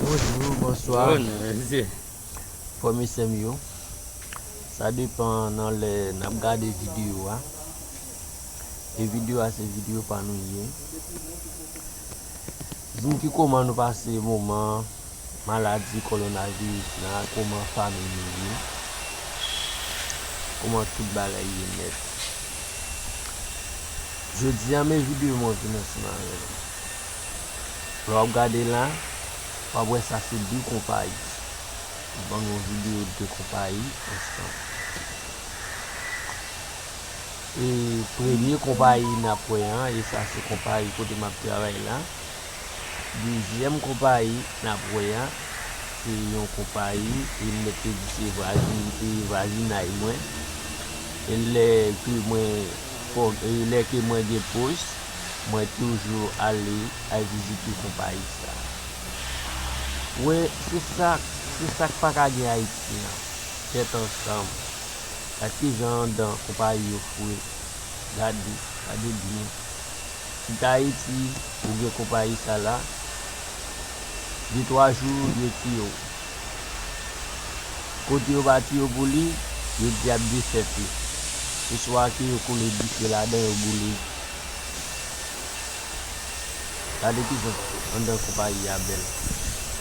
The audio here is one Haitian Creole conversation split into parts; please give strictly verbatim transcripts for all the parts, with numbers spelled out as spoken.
Bonjou, bonswa. Frè m e sè m yo, sa depann nan lè n ap gade videyo a. E videyo a se videyo pa nou ye. Di m ki kòman nou pase moman maladi kowonaviris la, kòman fanmi nou ye, kòman tout bagay ye nèt. Jodi a, men videyo mwen vin ansanm avè nou. Lè w ap gade la, w ap wè sa se de konpayi. M ban nou yon videyo de konpayi ansanm. E premye konpayi n ap wè an, e sa se konpayi kote m ap travay la. Dezyèm konpayi n ap wè a, se yon konpayi, e m mèt te di se vwazi-, e vwazinay mwen. E lè ke mwen fò, e lè ke mwen gen pòs, mwen toujou ale, al vizite konpayi sa. Wi, se sa, se sa k pa ka gen Ayiti an. Tèt ansanm. Gad kijan anndan konpayi yo fre. Gade, gade byen. Kit Ayiti, ou gen konpayi sa la, de twa jou, yo tiye w. Kote yo pa tiye w pou li, yo di y ap defète. Se swa ke yo koule dife ladan, yo boule. Gade kijan anndan konpayi a bèl.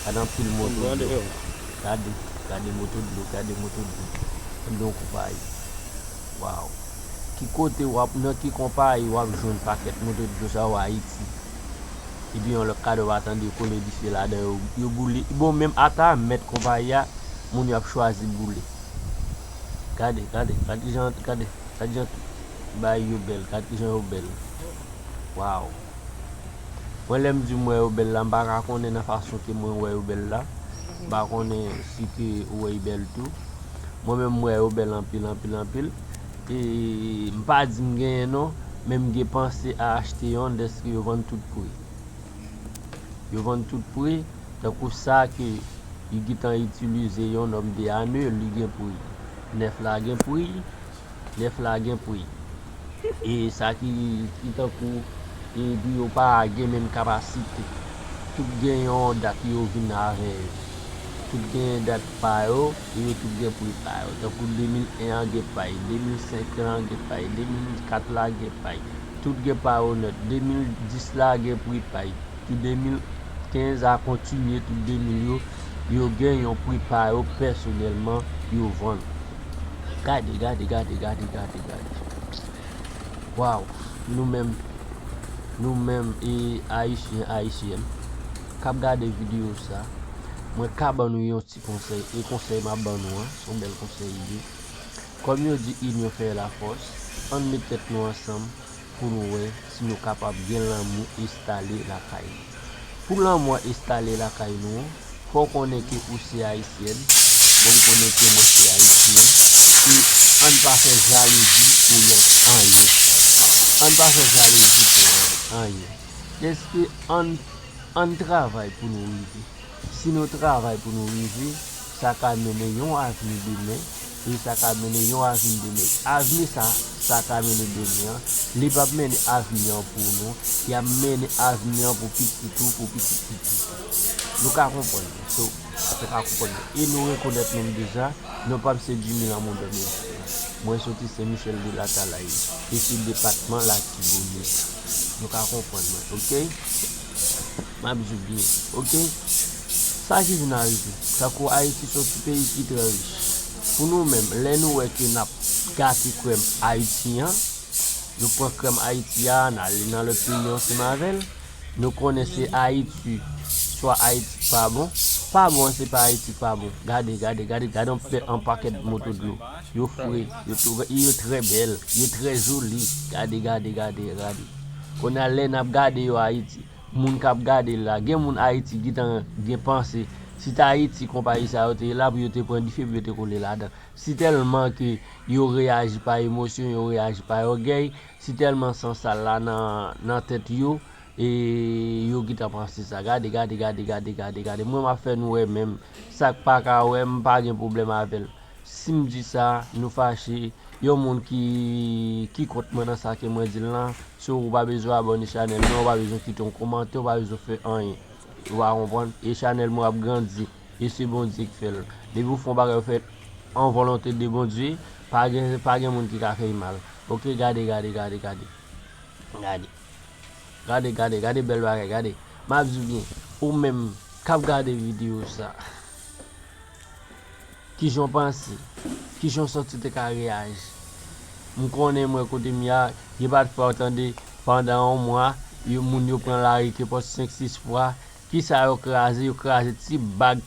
Gade anpil moto dlo. Gade, gade moto dlo, gade moto dlo. Anndan yon konpayi. Waw. Ki kote w ap, nan ki konpayi w ap jwenn pakèt moto dlo sa yo Ayiti? Epi yon lòt kadò pa tande yo koule dife ladan, yo, yo boule. Bon, menm ata mèt konpayi a, moun yo ap chwazi boule. Gade, gade, gade kijan, gade, gade kijan bagay yo bèl, gade kijan yo bèl. Waw. Mwen, lè m di m wè yo bèl la, m pa ka konnen nan fason ke mwen wè yo bèl la. M pa konnen si ke ou wè yo bèl tou. Mwen menm, m wè yo bèl anpil, anpil, anpil. E m pa di m genyen non, men m gen panse a achte yonn dèske yo vann tout pri. Yo vann tout pri, tankou sa ke li gentan itilize yon nòm de ane, li gen pri. Nèf la gen pri, nèf la gen pri. E sa ki, ki tankou, epi yo pa gen menm kapasite. Tout gen yon dat yo vin avè yo. Tout gen dat pa yo, e yo tout gen pri pa yo. Tankou de mil en an gen pa y, de mil senk lan gen pa y, de mil kat la gen pa y. Tout gen pa yo nèt. De mil dis la gen pri pa y. Tout de mil kenz a kontinye, tout de mil yo, yo gen yon pri pa yo pèsonèlman, yo vann. Gade, gade, gade, gade, gade, gade. Waw, nou menm, nou menm, e, Ayisyen, Ayisyèn, k ap gade videyo sa, mwen ka ban nou yon ti konsèy, e konsèy m ap ban nou an, se yon bèl konsèy li ye. Kòm yo di inyon fè lafòs, ann met tèt nou ansanm pou nou wè si nou kapab gen lanmou enstale lakay nou. Pou lanmou a enstale lakay nou an, fò w konnen ke ou se Ayisyèn, fò m konnen ke mwen se Ayisyen, e ann pa fè jalouzi pou lòt anyen. Ann pa fè jalouzi pou anyen. Dèske ann, ann travay pou nou rive. Si nou travay pou pitit pitit nou, sa ka mennen yon avni demen, e sa ka mennen yon avni demen. Avni sa, sa ka mennen demen an, li p ap mennen avni an pou nou, li ap mennen avni an pou pitit ou, pou pitit pitit ou. Nou ka konprann, so, nou ka konprann. E nou rekonèt nou deja, non pa m se Jimmy Lanmou Dominique. Mwen soti Sen Michèl de Latalay, e se depatman Latibonit. Nou ka konprann mwen, oke? M ap di w byen, oke? Sa ki vin arive, tankou Ayiti se yon ti peyi ki trè rich. Pou nou menm, lè nou wè ke n ap gate krèm Ayiti an, nou pran krèm Ayiti a, n ale nan lòt peyi ansanm avè l, nou konnen se Ayiti, swa Ayiti k pa bon. Pa bon an, se pa Ayiti k pa bon. Gade, gade, gade, gade yon pè-, yon pakèt moto dlo. Yo fre, yo tou, yo trè bèl, yo trè zoli. Gade, gade, gade, gade. Kounye a, lè n ap gade yo Ayiti, moun k ap gade l la, gen moun Ayiti ki tan gen panse, si t Ayiti konpayi sa yo te ye la, pou yo te pran dife, pou yo te koule ladan. Si tèlman ke yo reyaji pa emosyon, yo reyaji pa ògèy, si tèlman san sal la nan, nan tèt yo, e yo gentan panse sa. Gade, gade, gade, gade, gade, gade. Mwen, m ap fè nou wè menm. Sa k pa ka wè m, pa gen pwoblèm avè l. Si m di sa, nou fache. Yon moun ki, ki kont mwen nan sa ke mwen di l lan, so ou pa bezwen abòne chanèl mwen, ou pa bezwen kite yon kòmantè, ou pa bezwen fè anyen. Ou pa konprann? E chanèl mwen ap grandi. E se Bondye ki fè l. Depi w fè yon bagay, ou fè l an volonte de Bondye, pa gen, pa gen moun ki ka fè l mal. Oke, gade, gade, gade, gade. Gade. Gade, gade, gade bèl bagay, gade. M ap di w byen, ou menm k ap gade videyo sa, kijan w panse? Kijan w santi w te ka reyaji? M konnen mwen kote m ye a, gen pafwa w tande pandan yon mwa, yo, moun yo pran lari kenpòt senk, sis fwa. Kisa yo kraze? Yo kraze ti bak,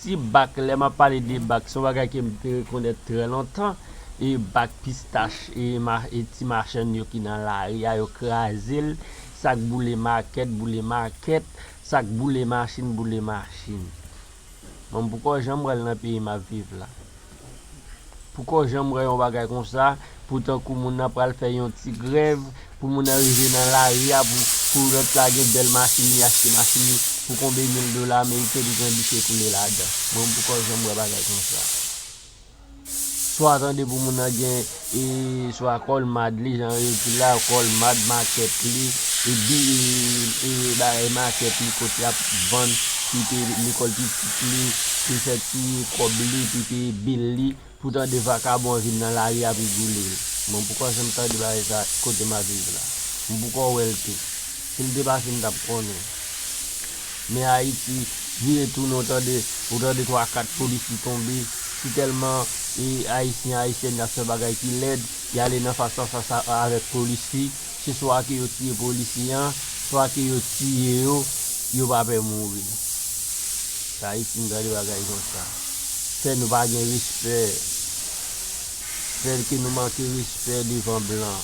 ti bak, lè m ap pale de bak, se yon bagay ke m te rekonèt trè lontan. E bak pistach, e, ma, e ti machann yo ki nan lari a, yo kraze l. Sa k boule makèt, boule makèt. Sa k boule machin, boule machin. Mwen, m poko janm wè l nan peyi m ap viv la. Poko janm wè yon bagay konsa, pou tankou moun nan pral fè yon ti grèv, pou moun nan rive nan lari a, pou, pou lòt la gen bèl machin, li achte machin li, pou konbe mil dola, men li te bezwen biche koule ladan. Mwen, m poko janm wè bagay konsa. Swa tande pou moun nan gen, e, swa kòlmad li, jan yo di la, kòlmad, makèt li, e, bi, e, e, bagay makèt li, kote y ap vann, pou peye lekòl pitit li, pou fè ti kòb li, pou peye bil li, pou tande vakabon vin nan lari a pou boule l. Mwen, m poko janm tande bagay sa kote m ap viv la. M poko wè l tou. Si l te pase, m t ap konnen. Men Ayiti, vire tounen, ou tande, ou tande twa, kat polis ki tonbe. Si tèlman, e, Ayisyen, Ayisyèn, y ap fè bagay ki lèd, y ale nan fas a fas a, avèk polis li, se swa ke yo tiye polisye an, swa ke yo tiye yo, yo pa pè mouri. Ayiti, m tande bagay konsa. Fè nou pa gen respè. Fè ke nou manke respè devan blan.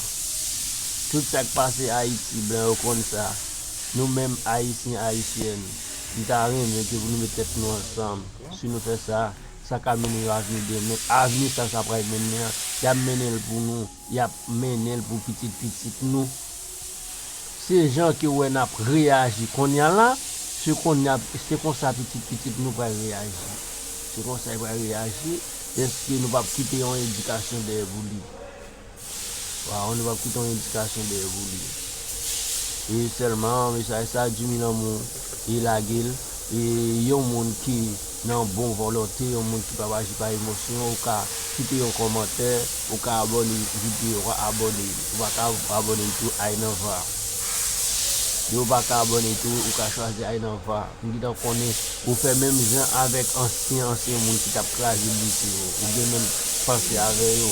Tout sa k pase Ayiti, blan yo konn sa. Nou menm Ayisyen, Ayisyèn, m ta renmen ke pou nou met tèt nou ansanm. Si nou fè sa, sa ka mennen yon avni demen. Avni sa, sa pral mennen an, y ap mennen l pou nou. Y ap mennen l pou pitit pitit nou. Se jan ke w wè n ap reyaji kounye a la, se kounye a, se konsa pitit pitit nou pral reyaji. Se konsa yo pral reyaji, dèske nou p ap kite yon edikasyon dèyè pou li. Waw, nou p ap kite yon edikasyon dèyè pou li. E sèlman, mesaj sa, Jimmy Lanmou, e lage l. E yon moun ki nan bon volonte, yon moun ki p ap aji pa emosyon, ou ka kite yon kòmantè, ou ka abòne videyo a, abòne. Ou pa ka abòne tou, ay nan va. Depi ou pa ka abòne tou, ou ka chwazi ay nan va. M gentan konnen ou fè menm jan avèk ansyen, ansyen moun ki t ap kraze bouch yo. Ou gen menm panse avè yo.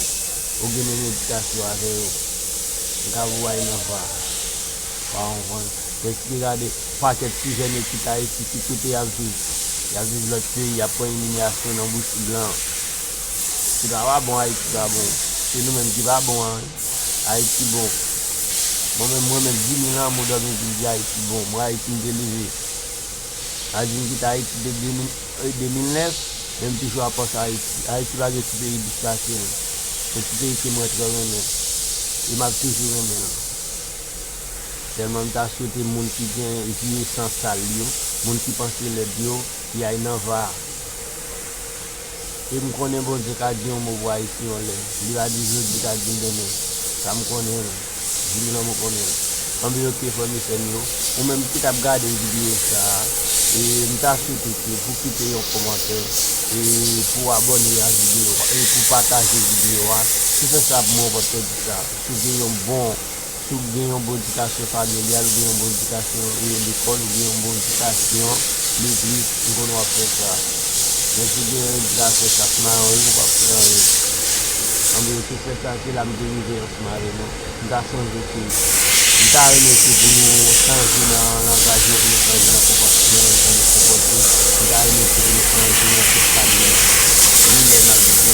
Ou gen menm edikasyon avè yo. M ka voye w nan va. Ou pa konprann? Dèske gade pakèt ti jèn yo kite Ayiti, ki kote y ap viv? Y ap viv lòt peyi, y ap pran imilyasyon nan bouch blan. Se pa pa bon Ayiti pa bon. Se nou menm ki pa bon an, wi. Ayiti bon. Mwen menm, mwen menm, Jimmy Lanmou dòmi di Ayiti bon. Mwen Ayiti m te leve. A di m kite Ayiti de de mil, e, de mil nèf, men m toujou ap panse Ayiti. Ayiti pa gen ti peyi plis pase l. Se ti peyi ke mwen trè renmen. E m ap toujou renmen l. Sèlman m ta swete moun ki gen vye san sal yo, moun ki panse lèd yo, y ay nan va. E m konnen Bondye ka di yon mo pou Ayiti yon lè. Li pa di jodi, li ka di demen. Sa m konnen l. Jimmy Lanmou konnen l. Anben oke, frè m e sè m yo, ou menm ki t ap gade videyo sa a, e m ta swete ke pou kite yon kòmantè, e pou abòne a videyo a, e pou pataje videyo a. Si w fè sa pou mwen, w p ap pèdi sa. Si w gen yon bon Si w gen yon bon edikasyon familyal, ou gen yon bon edikasyon, e, lekòl, ou gen yon bon edikasyon legliz, m konnen w ap fè sa. Men si w gen yon edikasyon chak mayon yo, w p ap fè anyen. Anben, se fè sa, se la m te rive ansanm avè nou. M ta sonje ke, m ta renmen ke pou nou chanje nan langaj nou, pou nou chanje nan konpòt-, nan jan nou konpòte. M ta renmen ke pou nou chanje nan tout kalite limè n ap fè.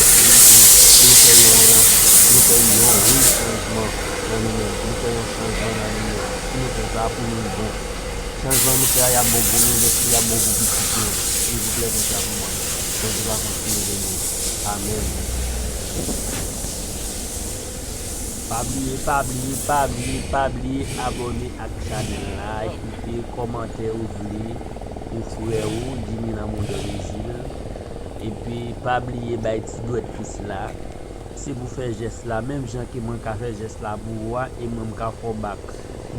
Pou nou fè yon, pou nou fè yon resanjman nan nou menm, pou nou fè yon chanjman nan nou menm. Si nou fè sa, pou nou bon. Chanjman nou fè a, y ap bon pou nou, dèske y ap bon pou pitit nou. Silvouplè, fè sa pou mwen. Bondye va kontinye beni w. Amèn. Pa bliye, pa bliye, pa bliye, pa bliye abòne ak chanèl la, kite kòmantè ou vle pou frè ou, Jimmy Lanmou Dòmizil. Epi, pa bliye bay ti dwèt pis la. Se pou fè jès la, menm jan ke mwen ka fè jès la pou ou a, e mwen m ka fè w bak.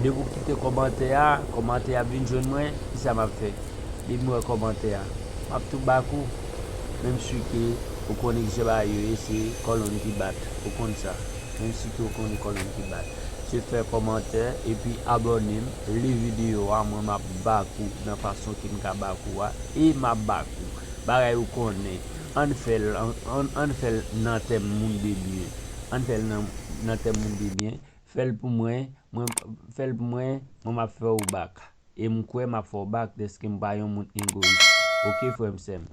Depi w kite kòmantè a, kòmantè a ap vin jwenn mwen, kisa m ap fè? Depi m wè kòmantè a, m ap tou back ou. Menm si ke ou konnen ki jan bagay yo ye, se kòlonn ki bat. Ou konn sa. Menm si ke ou konnen kòlonn ki bat. Se fè kòmantè epi abòne m, li videyo a, mwen m ap back ou nan fason ke m ka back ou a, e m ap back ou. Bagay ou konnen, ann fè l, ann, ann, ann fè l nan tèm moun de byen. Ann fè l nan, nan tèm moun de byen. Fè l pou mwen, mwen, fè l pou mwen, mwen m ap fè w back. E m kwè m ap fè w back dèske m pa yon moun egoyis. Oke, frè m, sè m.